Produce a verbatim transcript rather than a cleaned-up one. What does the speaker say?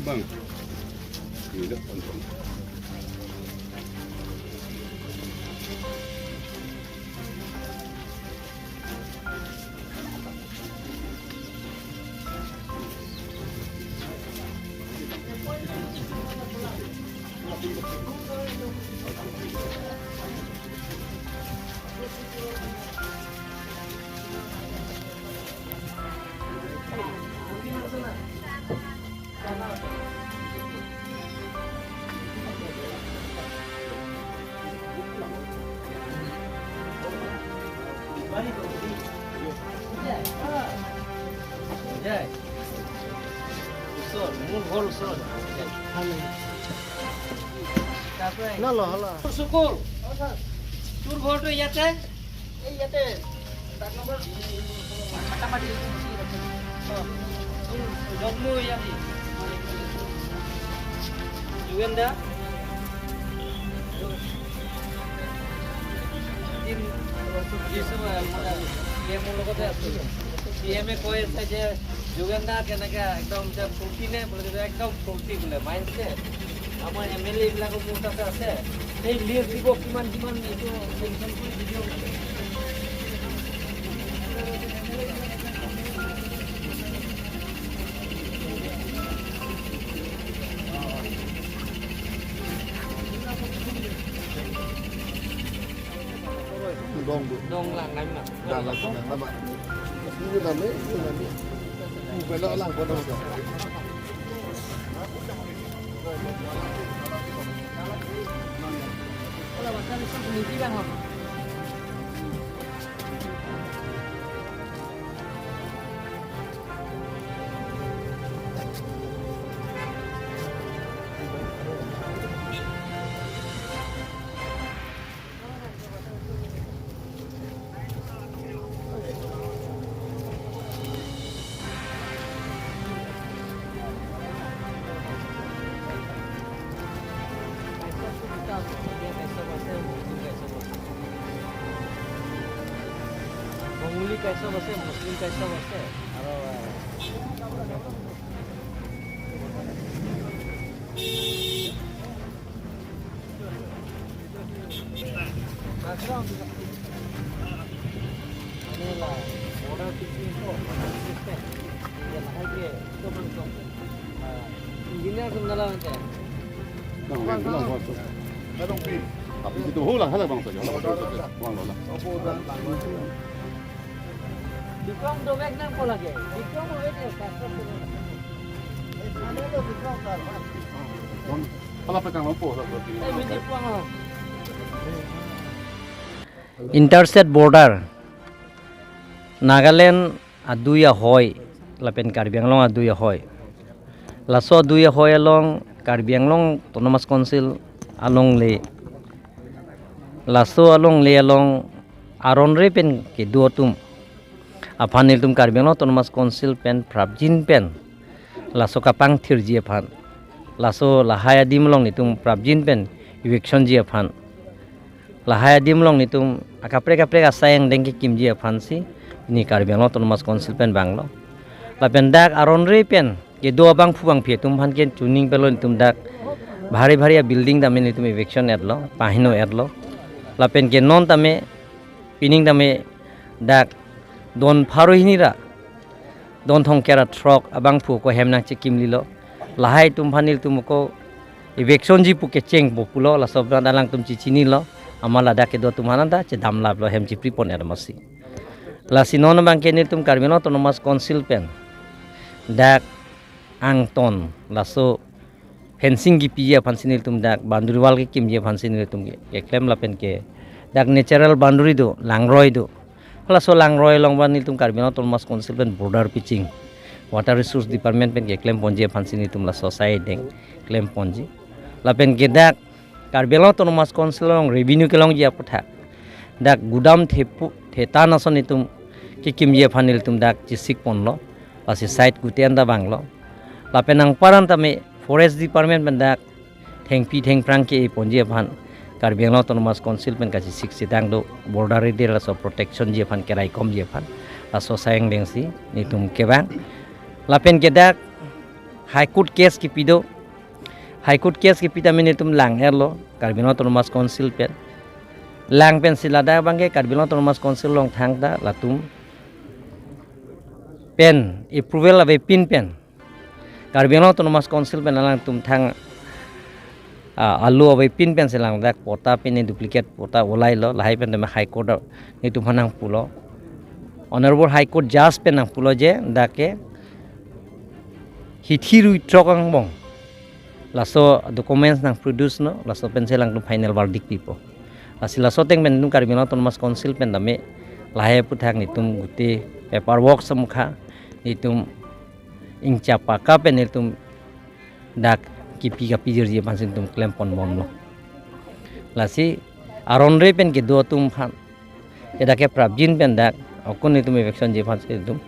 Bang. Ini dah pantang. ওচৰ, মোৰ ঘৰ ওচৰত। নলহ, হলহ। চুকুৰ, তোৰ ঘৰটো ইয়াতে? এই ইয়াতে, ডাক নম্বৰ সাতাশী। অ, তোৰ জন্ম ইয়াতে? যোগেন দা? দিন, দিছে, মানে, চি এমৰ লগতে আছো। চি এমে কৈ আছে যে যোগেন দা কেনেকে একদম যে ফূৰ্তি নে? বোলে যে একদম ফূৰ্তি বোলে, মাইণ্ডছেট। আমাৰ এম এল এ বিলাকৰ মোৰ তাতে আছে। সেই লিষ্ট দিব কিমান কিমান এইটো মেনশ্যন কৰি দি দিয়ক। Dong, dong. Dong lang, lang, lang. Lang, lang, lang, lang, lang. Ini kami, ini kami. Ini kami lang, lang, lang. Bongoli kaisa ase, Muslim kaisa ase, aro, eh, Engineer sum dalam aja. Lang, lang, lang, lang. Tapi itu ho lang, halang bang saja. Lang, lang, lang. Dikong dobek nang ko lagi. Dikong dobek ya, pastor. Hala pe kang po. Eh, mesti puang, oh. Interstate border, Nagaland adui ahoi lapen Karbi Anglong adui ahoi. Laso adui ahoi along Karbi Anglong Autonomous Council alongle, laso alongle along aron re pen kedo atum aphan nelitum Karbi Anglong Autonomous Council pen prapjin pen laso kapangthirji aphan, laso lahai adim along nelitum prapjin pen eviction ji aphan, lahai adim along nelitum akaprek kaprek asai angdeng kekimji aphansi pini Karbi Anglong Autonomous Council pen vanglo. Lapen dak aron re pen kedo abangphu bangphi atum aphan ke chuning pelo nelitum dak bhari bhari abuilding tame nelitum eviction etlo, pahingno etlo. Lapen ke non tame, pining tame dak don pharo hini ra don thomkep ra throk abangphu ako hem nangchekimlilo. Lahai atum aphan nelitum ako eviction ji pu kecheng po pulo, laso aphan alangtum chechinilo, amat ladak kedo atum aphan anta chedamlaplo, hem chipri pon er masi. Lasi non abang ke nelitum Karbi Anglong Autonomous Council pen dak angton laso fencing kepiji aphansi nelitum dak boundary wall kekimji aphansi nelitum ke-, keklem lapen ke dak natural boundary do, langroi do. Laso langroi along abang nelitum Karbi Anglong Autonomous Council pen border pitching, Water Resource Department pen keklem ponji aphansi nelitum laso asai angdeng klem ponji. Lapen ke dak Karbi Anglong Autonomous Council along revenue kelongji aputhak dak gudam thepu thetan ason nelitum kekimji aphan nelitum dak chesik ponlo. Lasi site gute anta vanglo. Lapen anparta tame Forest Department pen dak thengpi thengphrang ke-e ponji aphan, Karbi Anglong Autonomous Council pen kachesik sedang do, border area laso protection ji aphan, keraikomji aphan, laso asai angdengsi nelitum kevang. Lapen ke dak High Court case kipi do. High Court case kipi tame netum lang-etlo Karbi Anglong Autonomous Council pen. Lang pensi ladak abangke Karbi Anglong Autonomous Council along thangta latum pen approval avepin pen, Karbi Anglong Autonomous Council pen alangtum thang, ah, alo avepin pensi lang dak patta pen ne duplicate patta olailo, lahai pen tame High Court netum aphan nangpulo. Honorable High Court Judge pen nangpulo je dak ke hithi rui throk angbong laso documents nangproduce non, laso pensi alangtum final verdict pipo. Lasi laso ateng pen netum Karbi Anglong Autonomous Council pen tame lahai aphuthak netum gute paperwork samkha netum ingchapaka pen netum dak kipi kapijirji aphansi netum klem ponbomlo. Lasi aron re pen kedo atum aphan, ke dak ke prapjin pen dak akun netum eviction ji aphansi netum